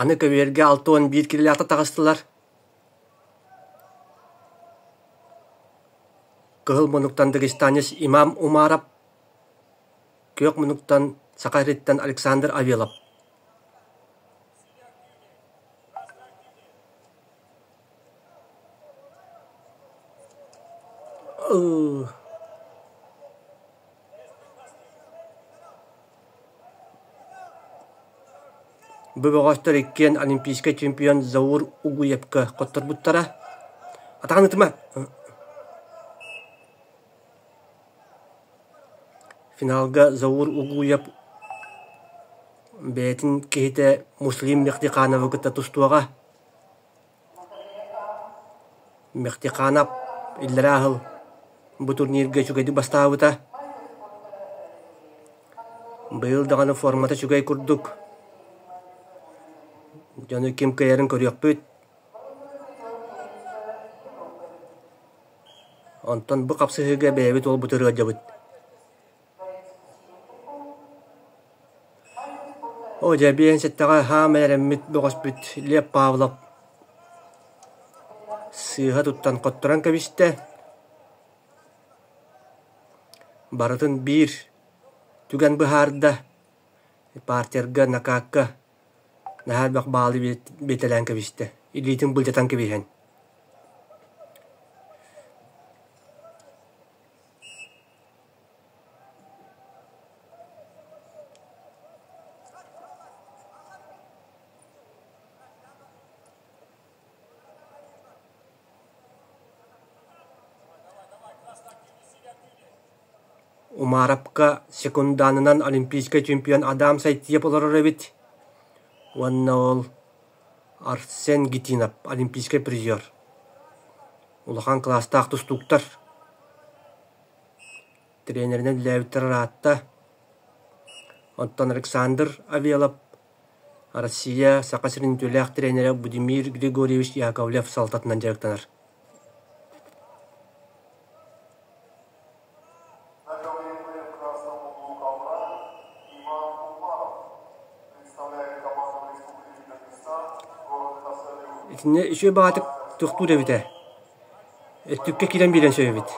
Аны көбүөргэ 61 килэлээхтэр таҕыстылар. Кыһыл муннуктан дагестанец Имам Умаров, күөх муннуктан Саха сириттэн Александр Авелов. Бу бөҕөстөр иккиэн олимпийскай чемпион Заур Угуевка хотторбуттара. Атаҕын ытыма! Финалга Заур Угуев бэйэтин киһитэ Муслим Мехтихановы кытта тустуоҕа. Мехтиханов иллэрээ сыл бу турнирга үчүгэйдик бастаабыта. Быйыл даҕаны формата үчүгэй курдук. Дьону ким кыайарын көрүөхпүт. Онтон бу хапсыһыыга бэйэбит уолбутун ыалдьабыт. Оо дьэ, биэһин сэттэҕэ хааман эрэммит бөҕөспүт Лев Павлов сыыһа туттан хотторон кэбистэ. Барытын биир түгэн быһаарда. Партерга, накакка наһаа элбэх баалы биэтэлээн кэбистэ. Илиитин былдьатан кэбиһэн. Умарапка секунданынан олимпийскай чемпион Адам Сайтиев олорор эбит уонна ол Арсен Гитинов олимпийскай призер. Улахан кылаастаах тустууктар Тренеринэн үлэлээбиттэр ыраатта. Оттон Александр Авелов Россия, Саха сирин үтүөлээх тренерэ Будимир Григорьевич Яковлев салалтатынан дьарыктанар. На ковре в красном углу ковра Имам Умаров представляет команду Республики Дагестан, город Хасавюрт. Итиннэ үчүгэй баҕатык тохтуур эбитэ. Өттүккэ киирэн биэрэн сөп эбит.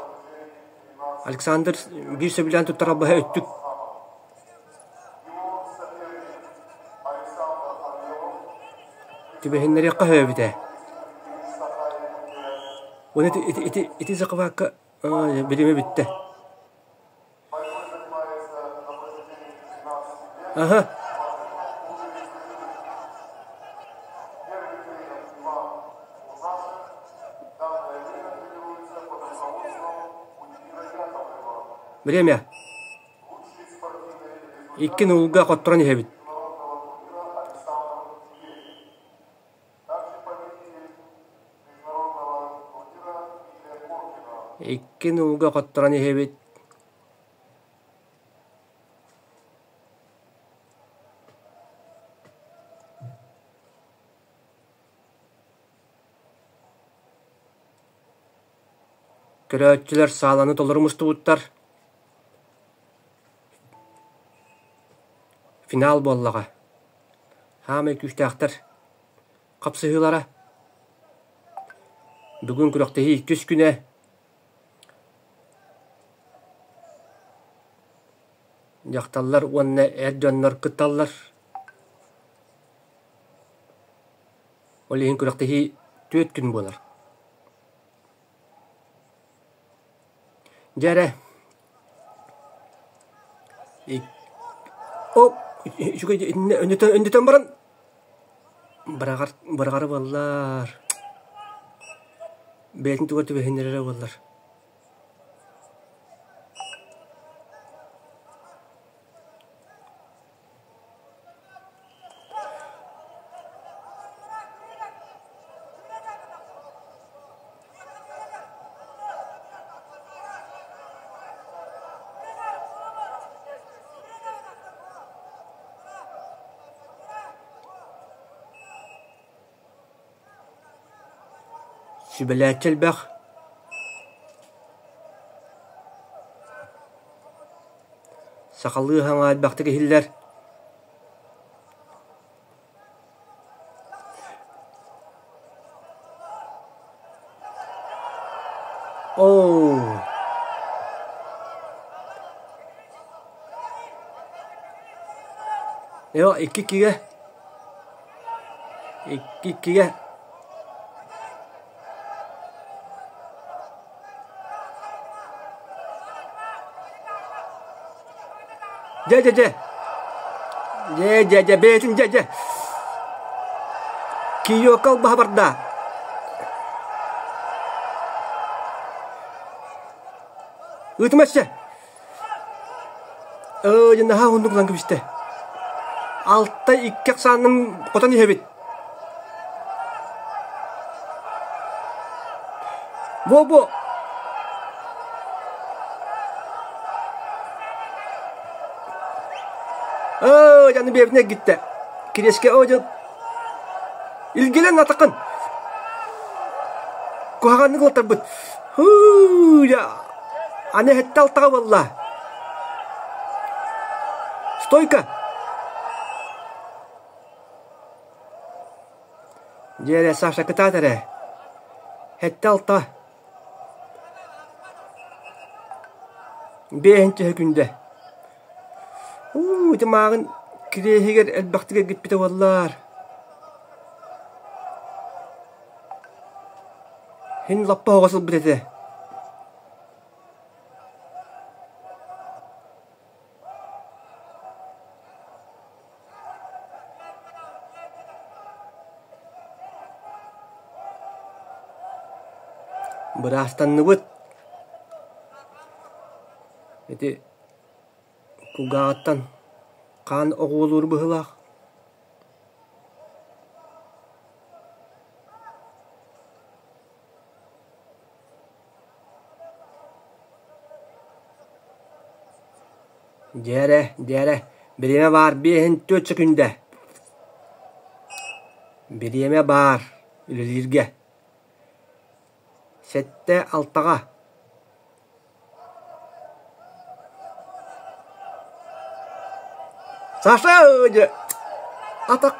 Александр биир сөбүлээн туттар албаһа өттүк Его соперник Александр Авелов түбэһиннэриэххэ сөп эбитэ. из Саха-Якутия. Уонна ити, ити, ити, ити захвакка билимэ бүттэ. Борьбой занимается на протяжении 12 лет. Аха. Первый тренер Иван Музашев в данное время тренируется под руководством Будимира Яковлева. Время. Лучшие спортивные Икки результаты нулга хотторон иһэбит. международного турнира Александр Верин. Также победитель международного турнира Лилия Коркина. Икки нулга хотторон иһэбит. Көрөөччүлэр сааланы толору мустубуттар. Финал буоллаҕа. Хаамай күүстээхтэр хапсыһыылара. Бүгүн күрэхтэһии иккис күнэ. Дьахталлар уонна эр дьоннор кытталлар. Ол иһин күрэхтэһии түөрт күн буолар. Дьэ эрэ, Оп, үчүгэй өндөтөн баран быраҕар быраҕара буоллар. Бэйэтин тугар түбэһиннэрэрэ буоллар. Сүбэлээччи элбэх. Сахалыы хаҥа элбэхтик иһиллэр. Оо! Йоо, икки-иккигэ. Икки-иккигэ. Дьэ, дьэ, дьэ. Дьэ, дьэ, дьэ, бэйэтин дьэ, дьэ. Киока албаһа барда. Ыытыма өссө. Өө, дьэ, наһаа уһуннук ылан кэбистэ. 6-2 ахсааным хотон иһэбит. Бо-бо! Оо, дьэ, аны бэйэбитин эргиттэ. Кириэскэ, оо, дьэ, илгилэн атаххын. Куһаҕаннык ылтарбыт. Һуу, дьэ, аны эһэттэ алтаҕа буолла. Стойка! Дьэ эрэ, Саша, кытаат эрэ. 7-6. Биэһинчи күндэ. Уу, ити мааҕын кириэһигэр элбэхтик эргиппитэ буоллар. Һин лаппа оҕо сылбыт этэ. Быраастанныбыт. Ити кулгааҕыттан хаан оҕуолуур быһыылаах. Дьээрэ, дьээрэ, бириэмэ баар 54 сөкүүндэ. Бириэмэ баар үлэлииргэ. 7-6-ҕа. Саша дьэ атах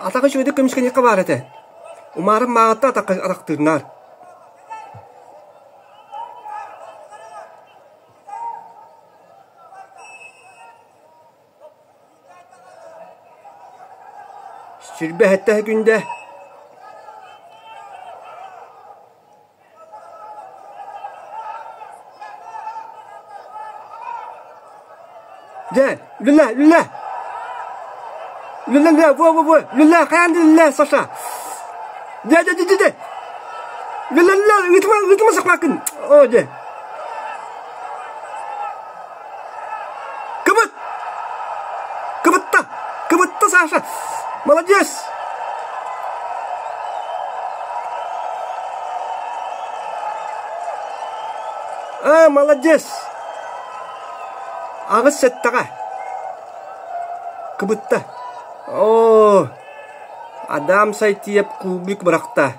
атах үчүгэйдик көмүскэниэххэ баар этэ. Умаарым мааҕыттан атахха атахтыырнаар. 27 күндэ Дьэ, үлэлээ, үлэлээ! Үлэлээ, үлэлээ, во, во, во, үлэлээ, хайаан да үлэлээ, Саша! Дьэ, дьэ, дьэ, дьэ, дьэ! Үлэлээ, үлэлээ, ыытыма, ыытыма сахпааккын! Оо, дьэ! Кыбыт! Кыбытта! Кыбытта, Саша! Молодец! А, молодец! 8-7-ҕэ. Кыбытта. Оо, Адам Сайтиев кубик бырахта.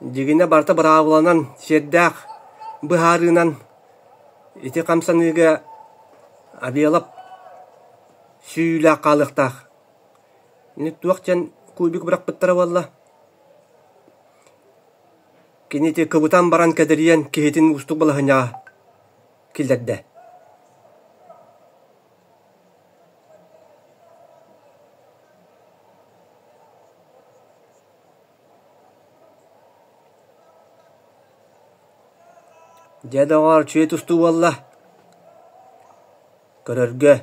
Дьигинэ барыта быраабыланан, сиэрдээх быһаарыынан ити хамсаныыга Абелов сүүйүүлээх хаалыахтаах. Ини туох диэн кубик бырахпыттара буолла? Кини ити кыбытан баран кэдэрийэн киһитин уустук балаһыанньаҕа киллэрдэ. Дьэ, доҕоор, үчүгэй тустуу буолла. Көрөргө.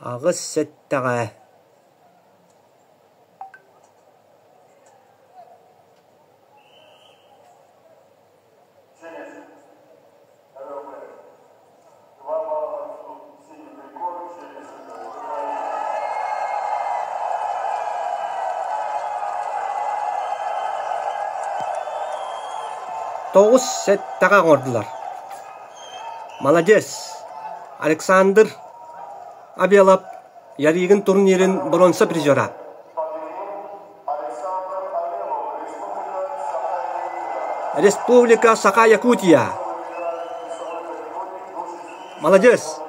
8-7-ҕэ 9-7-ҕэ оҥордулар. Маладьыас! Александр Абелов Ярыгин турнирын боруонса призера. Республика Саха-Якутия. Молодец!